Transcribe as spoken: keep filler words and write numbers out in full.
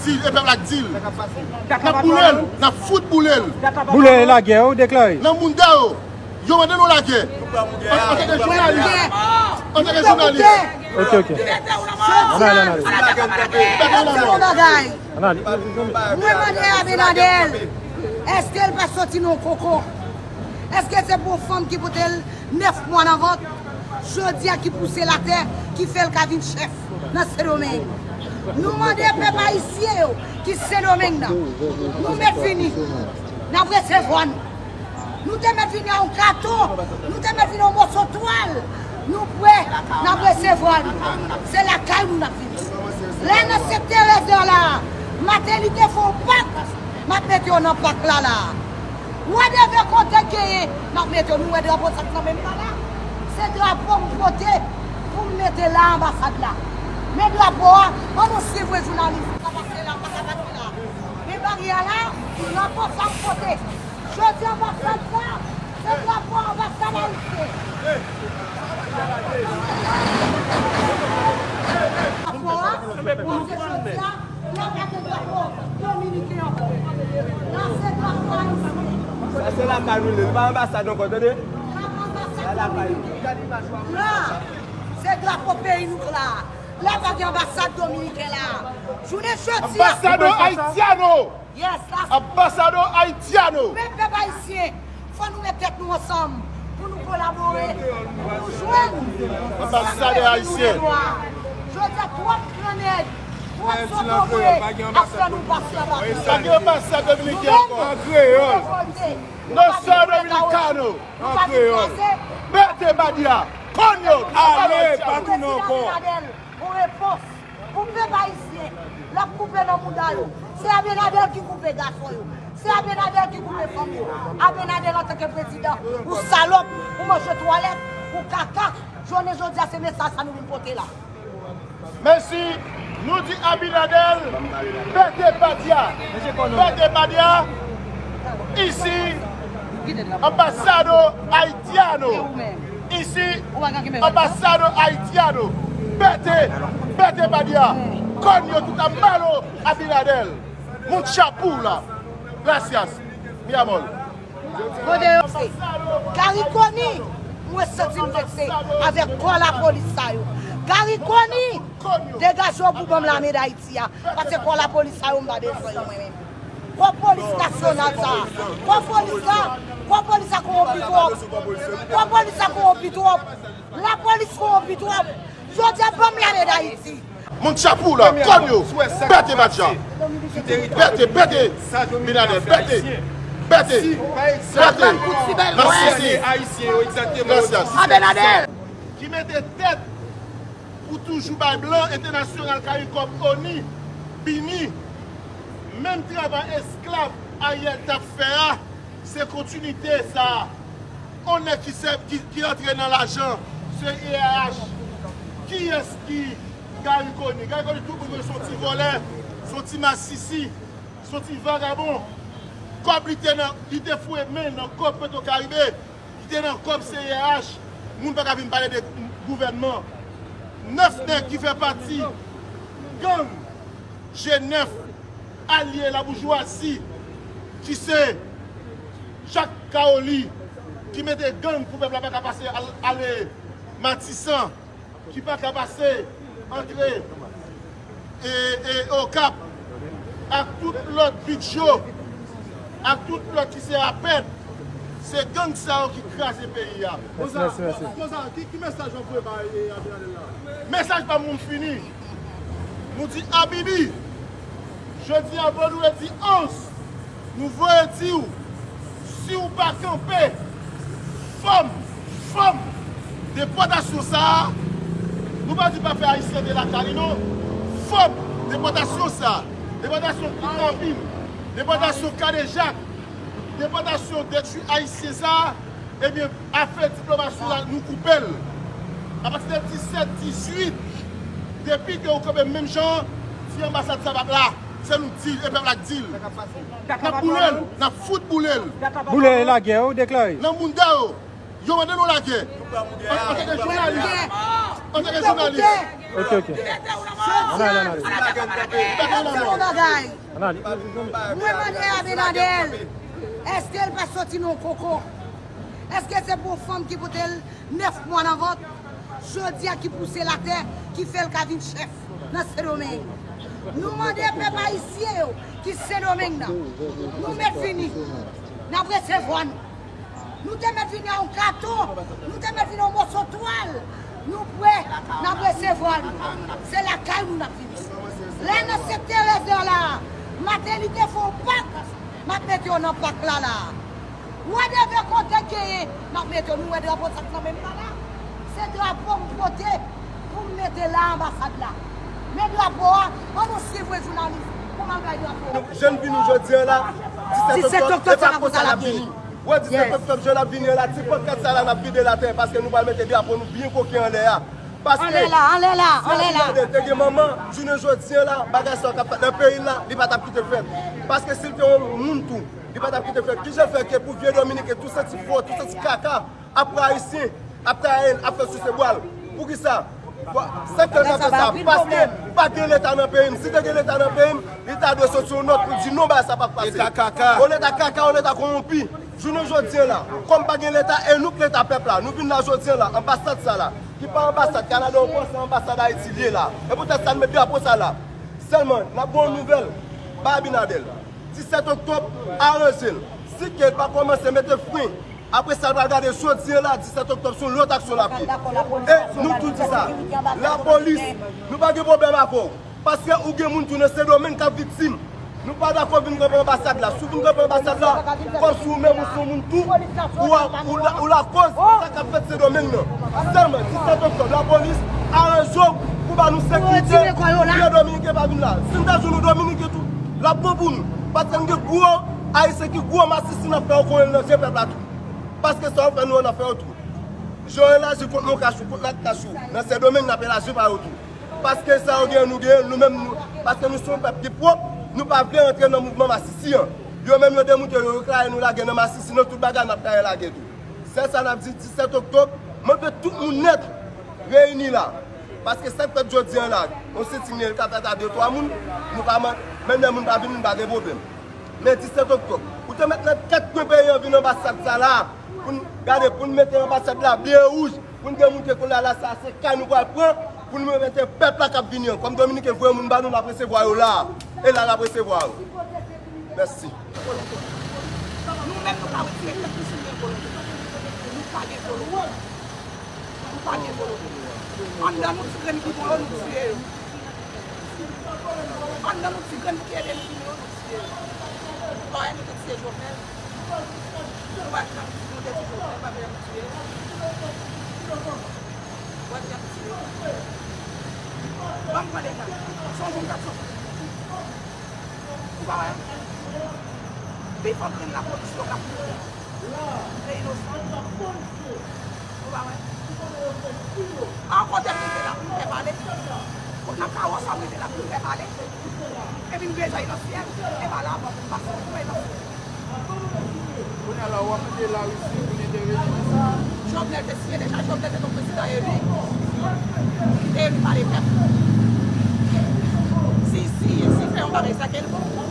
E pèp la k di l. N ap boule l, n ap fout boule l. Boule lagè ou deklare. Nan mounda yo, yo mande nou lagè. Antanke jounalis, antanke jounalis. Ok, ok. Ann ale, ann ale. Ann ale. Mwen mande Abinader, èske l pa soti nan koko? Èske se pou yon fanm ki pote l nèf mwa nan vant, jodi a ki pouse l atè, ki fè l ka vin chèf nan Sendomeng? Nou mande pèp ayisyen yo ki Sendomeng nan, nou mèt vini, n ap resevwa nou. Nou te mèt vini a yon kato, nou te mèt vini a yon moso twal, nou prè, n ap resevwa nou. Se lakay nou n ap vini. La nan sektè Rèzè la, Martelly te fè yon pak, m ap mete yo nan pak la la. Ou wè de vè kote genyen, n ap mete yo. Nou wè drapo sa k nan men m nan la? Se drapo m pote pou m mete la anbasad la. Men drapo a, an nou swiv wi jounalis. Sa pase la, sa pase la. Men baryè la, drapo sa m pote. Jodi anbasad sa, se drapo anbasad ayisyen. Drapo a, paske jodi a, la pa gen drapo dominiken ankò. La se drapo ayisyen. Sa se lakay nou li ye, li pa anbasad ankò, tande? La pa anbasad dominiken. La, se drapo peyi nou k la. La pa gen anbasad dominiken la. Jounen jodi a. Ambassador Haitiano! Yes, la. Ambassador Haitiano! Men pèp ayisyen, fò nou met tèt nou ansanm pou nou kolabore, pou nou jwenn anbasad ayisyen. Jodi a, twòp gran nèg, twòp zotobre ap fè nou pase anba. Pa gen anbasad dominiken ankò. An kreyòl. No soy dominicano. An kreyòl. Pete Badia. Konn yo. Ale, pa tounen ankò. Yon repons pou pèp ayisyen. L ap koupe nan mouda yo. Se Abinader ki koupe gason yo. Se Abinader ki koupe fanm yo. Abinader antanke prezidan, ou salòp, ou manje twalèt, ou kaka. Jounen jodi a, se mesaj sa nou vin pote la. Mèsi, nou di Abinader, pete Badia. Pete Badia, isi, ambasado haitiano. Isi, ambasado haitiano. Pete, pete Badia. Konn yo tout a malo Abinader. Mucha pula. Gracias, mi amor. Kote yo se? Garry Conille, mwen santi m vekse avèk kò lapolis sa yo. Garry Conille, degaje w pou ban m lame Dayiti a, paske kò lapolis sa yo m pa bezwen yo mwen menm. Kò polis nasyonal sa a, kò polis la, kò polis la kowonpi twòp. Kò polis la kowonpi twòp. Lapolis kowonpi twòp. Jodi a ban m lame Dayiti. Moun chapou la, konn yo. Pete Badja. Pete, pete. Abinader, pete. Pete. Pete. Masisi. Gracias. Abinader. Ki mete tèt pou toujou bay blan entènasyonal, CARICOM, ONI, BINUH, menm travay esklav Ariel t ap fè a, se kontinite sa. On nèg ki sèv, ki, ki antre nan lajan, se I R H. Kiyès ki Garry Conille? Garry Conille tout moun konnen se yon ti vòlè, se yon ti masisi, se yon ti vagabon. Kòb li te nan, li te foure men nan kòb Petro Caribe, li te nan kòb C I R H. Moun pa ka vin pale de gouvènman. Nèf nèg ki fè pati gang G nèf, alye laboujwazi, ki se Jak Kawoli, ki mete gang pou pèp la pa ka pase al-, ale Matisan, ki pa ka pase antre e, e Okap, ak tout lòt Bidjo, ak tout lòt ki se apèd, se gang sa yo ki kraze peyi a. Mèsi, mèsi, mèsi. Konsa, ki, ki mesaj w ap voye bay, e, Abinader la? Mesaj pa m, m fini. Nou di Abibi, jodi a vandredi onz, nou voye di w, si w pa kanpe, fòm, fòm depòtasyon sa a, nou pa di pa fè Ayisyen de lakay li non, fòm depòtasyon sa a, depòtasyon Kidnapin, depòtasyon Kadejak, depòtasyon detwi Ayisyen sa a, ebyen, afè diplomasi la, nou koupe l. Apati de disèt, dizuit, depi ke ou kanpe menm jan, di anbasad sa p ap la. Se nou k di l, e pèp la k di l. N ap boule l, n ap fout boule l. Boule lagè ou deklare. Nan mounda yo, yo mande nou lagè. An, antanke jounalis. Antanke jounalis. Ok, ok. Ann ale, ann ale. Ann ale. Mwen mande Abinader, èske l pa soti nan yon koko? Èske se pou yon fanm ki pote l nèf mwa nan vant, jodi a ki pouse l atè, ki fè l ka vin chèf nan Sendomeng? Nou mande pèp ayisyen yo ki Sendomeng nan, nou mèt vini, n ap resevwa nou. Nou te mèt vini a yon kato, nou te mèt vini a yon moso twal. Nou prè, n ap resevwa nou. Se lakay nou n ap vini. Lè nan Sent Terèz la, Mateli te fè yon pak, m ap mete yo nan pak la la. Ou wè de vè kote genyen, n ap mete yo. Nou wè drapo sa k nan men m la la. Se drapo m pote pou m mete la anbasad la. Men drapo a, an nou swiv wi jounalis, pou m al bay drapo a. Jèn vini jodi a la, disèt oktòb, e pa konsa l ap vini. Wè disèt oktòb, jan n ap vini an la, ti pankart sa la n ap vide l atè, paske nou pral mete drapo nou byen koken anlè a. Paske, anlè la, anlè la, anlè la. Te gen manman, jounen jodi an la, bagay sa yo k ap fèt nan peyi l la, li pa t ap kite l fèt. Paske si l te yon moun tou, li pa t ap kite l fèt. Kijan l fè ke pou vye Dominiken, tout se ti fo, tout se ti kaka, ap pran Ayisyen, ap taye l, ap fè souse bwa l? Poukisa? Bon, se ke n ap fè sa, paske pa gen Leta nan peyi m. Si te gen Leta nan peyi m, li ta dwe soti yon nòt pou di non, bagay sa p ap pase. Leta kaka. Yon Leta kaka, yon Leta kowonpi. Jounen jodi an la, kòm pa gen Leta, e nou k Leta pèp la, nou vin la jodi an la, anbasad sa la, ki pa anbasad Kanada ou pran, se anbasad Ayiti li ye la. E poutèt sa n met drapo sa la. Sèlman, n ap ba w nouvèl, bay Abinader. Disèt oktòb, aranje l. Si ke l pa kòmanse mete fren, apre sa, l pral gade jodi an la, disèt oktòb, se yon lòt aksyon l ap ye. E nou tou di sa, lapolis, nou pa gen pwoblèm avè w. Paske ou gen moun tou nan Sendomeng k ap viktim. Nou pa dakò vin kanpe anbasad la. Si w vin kanpe anbasad la, kòmsi ou menm ou se yon moun tou, ou a, ou la, ou lakòz sa k ap fèt Sendomeng nan. Sèlman, disèt oktòb, lapolis aranje w pou ba nou sekirite, pou vye Dominiken pa vin la. Si n ta jwenn yon Dominiken tou, l ap bon pou nou. Paske n gen gwo Ayisyen ki gwo masisi n ap fè yo konnen nan je pèp la tou. Paske sa yo fè nou an, n ap fè yo tou. Jan yo elaji kont Monkach ou, kont Natkash ou, nan Sendomeng n ap elaji pa yo tou. Paske sa yo genyen, nou genyen, nou menm, nou, paske nou se yon pèp ki pwòp, nou pa vle rantre nan mouvman masisi an. Yo menm, yo demoute, yo, yo kraye nou lage nan masisi, nan tout bagay, n ap kraye lage tou. Sèl sa n ap di, disèt oktòb, mande tout moun nèt reyini la. Paske sa k fèt jodi an la, yon siting li ka fèt a de twa moun, nou pa man-, menm lè moun pa vini, nou pa gen pwoblèm. Men disèt oktòb, ou te mèt nan kèk kwen peyi an vin anbasad sa la, pou n gade, pou n mete anbasad la ble e wouj, pou n demontre kounye a la, sa se kay nou pral pran, pou n remete pèp la k ap vini an. Kòm Dominiken voye moun ba nou, n ap resevwa yo la a. E la n ap resevwa yo. Mèsi. Nou menm, nou ka retire tèt nou si nou gen volonte. Nou pa gen volonte. Nou pa gen volonte. Anndan nou ti grenn ki bon yo, nou tiye yo. Anndan nou ti grenn ki ede nou vini yo, nou tiye yo. Paske nou te tiye Jovenel. Nou pa t janm, nou te di Jovenel pa vle nou tiye. Ou wè jan nou tiye. Ban m pran dega. Se yon moun k ap soti. Ou pa wè? Pi fò grenn lapolis yo k ap mouri. Se inosan. Ou pa wè? An kote m rive la pou m fè pale. Kote m ka wè sa m rive la pou m fè pale. Epi m bezwen inosan. E pa la, bon, m pase pou inosan. Kounye a la, w ap kite Larisi vin enterese nan sa? Jovenel te siyen deja, Jovenel se yon prezidan eli. Ki te eli pa lepèp. Si, si, si fè yon bagay, sa ke l bon.